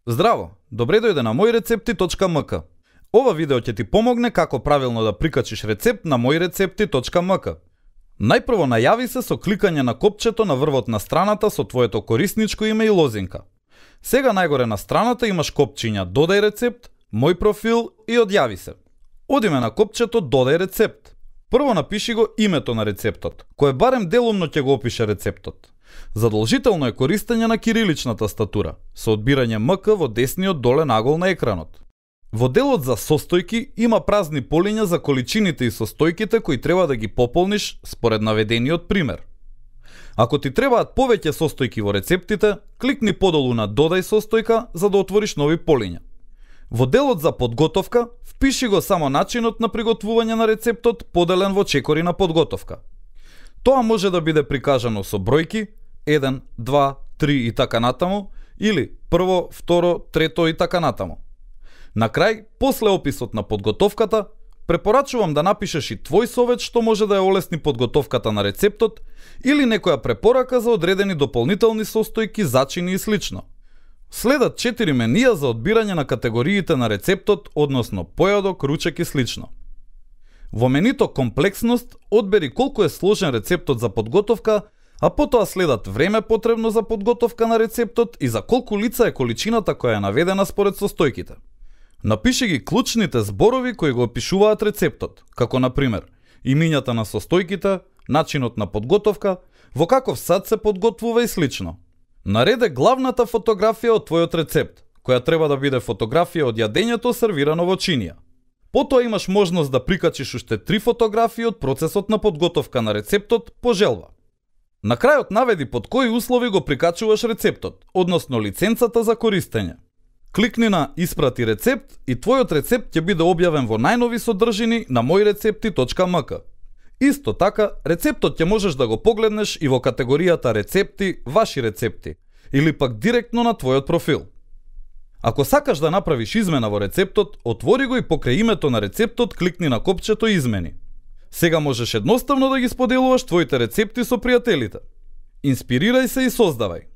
Здраво, добре дојде на moјрецепти.mk. Ова видео ќе ти помогне како правилно да прикачиш рецепт на moјрецепти.mk. Најпрво најави се со кликање на копчето на врвот на страната со твоето корисничко име и лозинка. Сега најгоре на страната имаш копчиња Додај рецепт, Мој профил и Одјави се. Одиме на копчето Додај рецепт. Прво напиши го името на рецептот, кое барем делумно ќе го опише рецептот. Задолжително е користење на кириличната статура, со одбирање МК во десниот долен агол на екранот. Во делот за состојки има празни полиња за количините и состојките кои треба да ги пополниш според наведениот пример. Ако ти требаат повеќе состојки во рецептите, кликни подолу на Додај состојка за да отвориш нови полиња. Во делот за подготовка, впиши го само начинот на приготвување на рецептот поделен во чекори на подготовка. Тоа може да биде прикажано со бројки 1, 2, 3 и така натаму, или прво, второ, трето и така натаму. На крај, после описот на подготовката, препорачувам да напишеш и твој совет што може да ја олесни подготовката на рецептот или некоја препорака за одредени дополнителни состојки, зачини и слично. Следат 4 менија за одбирање на категориите на рецептот, односно појадок, ручек и слично. Во менито комплексност одбери колку е сложен рецептот за подготовка, а потоа следат време потребно за подготовка на рецептот и за колку лица е количината која е наведена според состојките. Напиши ги клучните зборови кои го опишуваат рецептот, како например имињата на состојките, начинот на подготовка, во каков сад се подготвува и слично. Нареде главната фотографија од твојот рецепт, која треба да биде фотографија од јадењето сервирано во чинија. Потоа имаш можност да прикачиш уште 3 фотографии од процесот на подготовка на рецептот по желба. На крајот наведи под кои услови го прикачуваш рецептот, односно лиценцата за користење. Кликни на Испрати рецепт и твојот рецепт ќе биде објавен во најнови содржини на moјрецепти.mk. Исто така, рецептот ќе можеш да го погледнеш и во категоријата Рецепти, Ваши рецепти, или пак директно на твојот профил. Ако сакаш да направиш измена во рецептот, отвори го и покрај името на рецептот кликни на копчето Измени. Сега можеш едноставно да ги споделуваш твоите рецепти со пријателите. Инспирирај се и создавај.